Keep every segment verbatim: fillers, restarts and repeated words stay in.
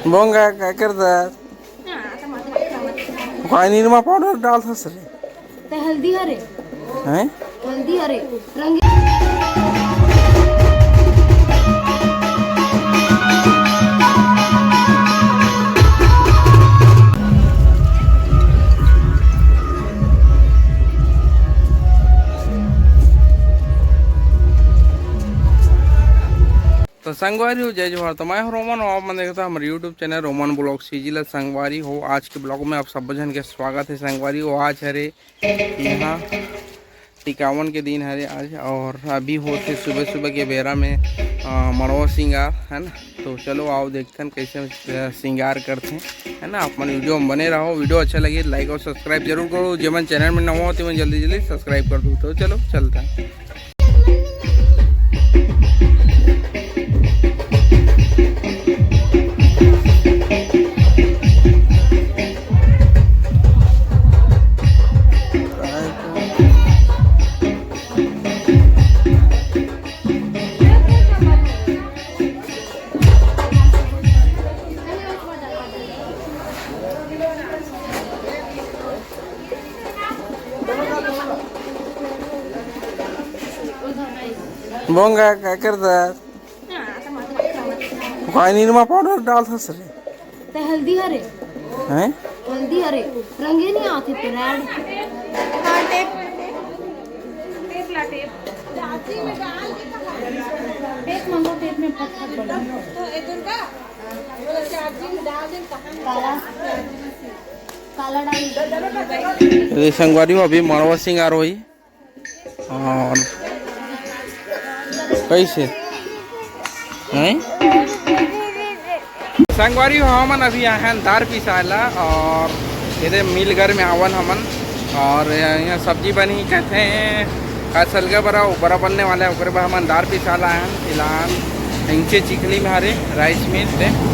बोंगा, का करता? काय निरमा पाउडर डालथस रे? ते हल्दी हरे। हैं? हल्दी हरे। रंगीन। तो संगवारी हो, जय जोहार। तो मैं हूं रोमन और आप मन देखता हमर YouTube channel Roman blog CG ला। संगवारी हो, आज के ब्लॉग में आप सब जन के स्वागत है। संगवारी हो, आज हरे यहाँ टिकावन के दिन हरे आज, और अभी होथे सुबह सुबह के बेरा में, अ, मड़वा सिंगार, है ना। तो चलो आओ देखथन कैसे, अ, सिंगार करथे, है ना। आप मन वीडियो में बने रहो, वीडियो अच्छा लगे like और subscribe जरूर करो। जेमन चैनल में नवा हो तेमन जल्दी जल्दी subscribe कर दो। तो चलो चलता है। बोंगा, का करता? काय निरमा पाउडर डालथस रे? ते हल्दी हरे। हैं? हल्दी हरे। रंगे नहीं आते ते रेड। हाँ, टेप। टेप ला, टेप। टेप मंगो, टेप में फट फट बना। काला, काला डाल। ये संगवारी हो, अभी मड़वा सिंगार होई। और कैसे हैं? संगवारी हो, हमन अभी आए हैं दार पिसाए ला और एदे मिल घर में आवन हमन। और यहाँ सब्जी बनी, कहते हैं का सलगा बरा, वो बरा बनने वाला है, ओकरे बर हमन दार पिसाए ला आए हैं। फिलहाल इंचे चिखली में हरे राइस मिल ते।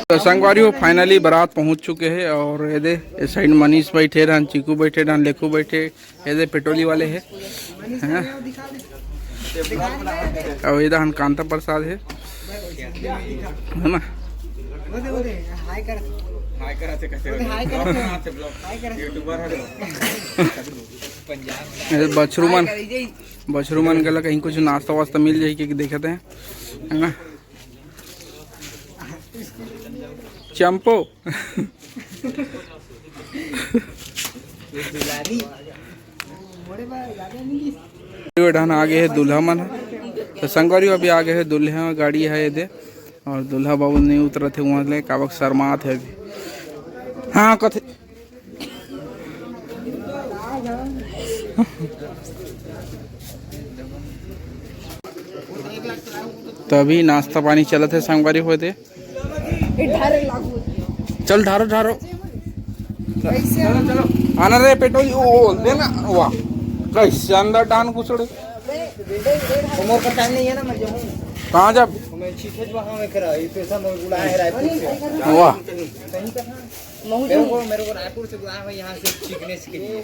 तो संगवारी हो, finally बारात पहुंच चुके हे और ये दे, ये side मनीष बैठे रहन, चीकू बैठे रहन, लेखू बैठे, ये दे पेटोली वाले हे, है ना? और ये दहन कांता प्रसाद हे, है ना? ये बछरू मन, बछरू मन गला कहीं कुछ नाश्ता वास्ता मिल जाही कि देखते हैं, है ना? चंपो। ये डहन आ गए हे दूल्हा मन ह। तो संगवारी हो, अभी आ गए हे दूल्हा, गाड़ी हे ये दे। और दूल्हा बाबू नहीं उतरत हे वहाँ ले, काबर शर्मात हे अभी। हाँ, कथे। तो अभी नाश्ता पानी चलत हे संगवारी हो ये दे। चल ढारो, ढारो। आना रे पेटोली, ओ, ओ, देना। वाह, कैसे अंदर डान घुसड़े। मोर पर टाइम नहीं है ना, मैं जाऊँ। कहाँ जा? मैं चीखे जो वहाँ में करा, ये पैसा मैं बुलाया है रायपुर से। वाह। कहीं का था? मेरे को, मेरे को रायपुर से बुलाया है यहाँ से सीखने के लिए।